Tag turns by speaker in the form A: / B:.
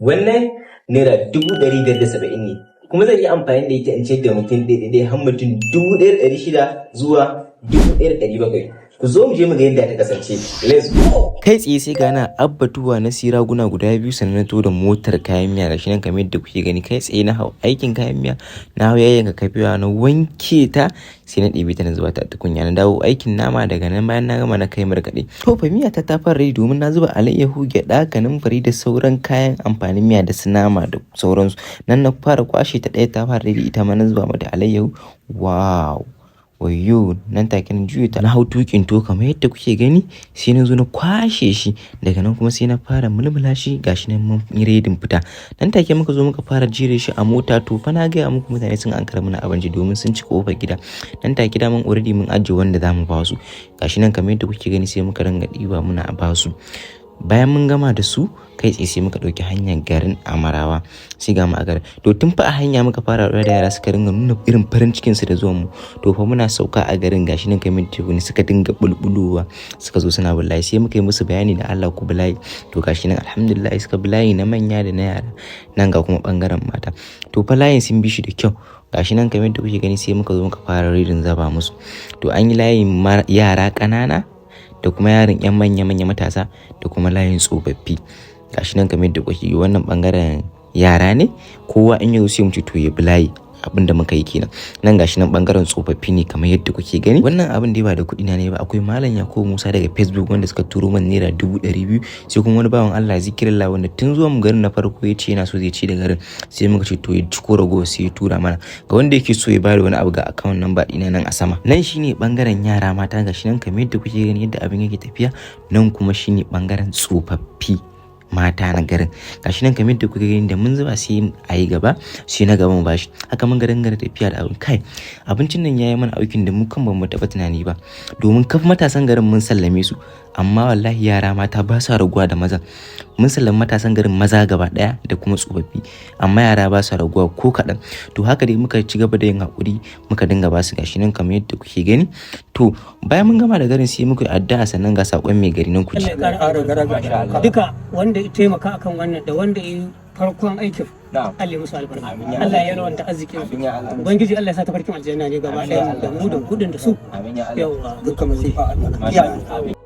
A: Wannan ₦570,000 ne, kuma zan yi amfani da ita in ciyar da mutum ɗaya har mutum 1600 zuwa 1700. Ku zo mu je mu ga yadda ta kasance. Let's go!
B: Kai tsaye sai ga na abbatuwa na siya raguna guda biyu, sannan na da motar kayan miya. Gashi nan kamar yadda kuke gani, kai tsaye na hau aikin kayan miya. Na hau yayyanka kabewa, na wanke ta, sai na ɗebe ta na zuba ta a tukunya. Na dawo aikin nama. Daga nan bayan na gama, na kai markaɗe. To fa, miya ta ta fara ready, domin na zuba alayyahu, gyaɗa, kanumfari da sauran kayan amfanin miya da su nama da sauransu. Nan na fara kwashe ta, ɗaya ta fara ready, ita ma na zuba mata alayyahu. Wow! Wayyo! Nan take na juye ta, na hau tuƙin tuwo kamar yadda kuke gani, sai na zo na kwashe shi. Daga nan kuma sai na fara mulmula shi. Gashi nan mun yi ready-n fita. Nan take muka zo muka fara jere shi a mota. To fa, na gaya muku mutane sun ankara mana abinci, domin sun ci kofar gida. Nan take daman already mun ajiye wanda zamu ba su. Gashi nan kamar yadda kuke gani, sai muka ringa ɗiba muna ba su. Bayan mun gama da su, kai tsaye sai muka ɗauki hanyar garin Amarawa. Sai ga mu a garin. To, tun fa a hanya muka fara haɗuwa da yara, suka ringa nuna irin farin cikin su da zuwan mu. To fa, muna sauka a garin, gashi nan kamar teku ne, suka dinga bulbulowa, suka zo suna bin layi. Sai muka yi musu bayani da Allah ku bi layi. To, gashi nan alhamdulillah suka bi layi, na manya da na yara. Nan ga kuma bangaren mata. To fa, layin sun bi shi da kyau. Gashi nan kamar yadda kuke gani, sai muka zo muka fara ready-n zaba musu. To, an yi layin yara ƙanana da kuma yaran 'yan manya-manya matasa da kuma layin tsofaffi. Gashi nan kamar yadda kuke, wannan bangaren yara ne. Kowa in yau sai mu ce to ya bi layi. Abin da muka yi kenan. Nan gashi nan bangaren tsofaffi ne kamar yadda kuke gani. Wannan abin da ba da kuɗi na ne ba. Akwai Malam Yakubu Musa daga Facebook wanda suka turo min ₦200,000. Sai kuma wani bawan Allah Zikirillah, wanda tun zuwan mu garin na farko ya ce yana so zai ci da garin. Sai muka ce to ya ci ko rago, sai ya tura mana. Ga wanda yake so ya bada wani abu, ga account number ɗina nan a sama. Nan shine bangaren yara mata. Gashi nan kamar yadda kuke gani yadda abin yake tafiya. Nan kuma shine bangaren tsofaffi mata na garin. Gashi nan kamar yadda kuke gani, da mun zuba sai a yi gaba, sai na gaba mu bashi. Haka mun garin garin tafiya da abin. Kai, abincin nan yayi mana aikin da mu kan bamu taɓa tunani ba, domin kaf matasan garin mun sallame su, amma wallahi yara mata ba sa raguwa da maza. Mun sallami matasan garin maza gaba ɗaya da kuma tsofaffi, amma yara ba sa raguwa ko kaɗan. To, haka dai muka ci gaba da yin haƙuri, muka dinga ba su. Gashi nan kamar yadda kuke gani. To, bayan mun gama da garin, sai muka yi addu'a. Sannan ga saƙon mai gari nan ku ji.
C: Allah ya ƙara duka wanda ya taimaka akan wannan da wanda ya yi farkon aikin. Allah ya musu albarka, Allah ya yalwanta arzikin su. Ubangiji Allah ya sa tafarkin aljanna ne gaba ɗaya da mu da kudin da su. Yawa.
D: Dukkan masifa Allah.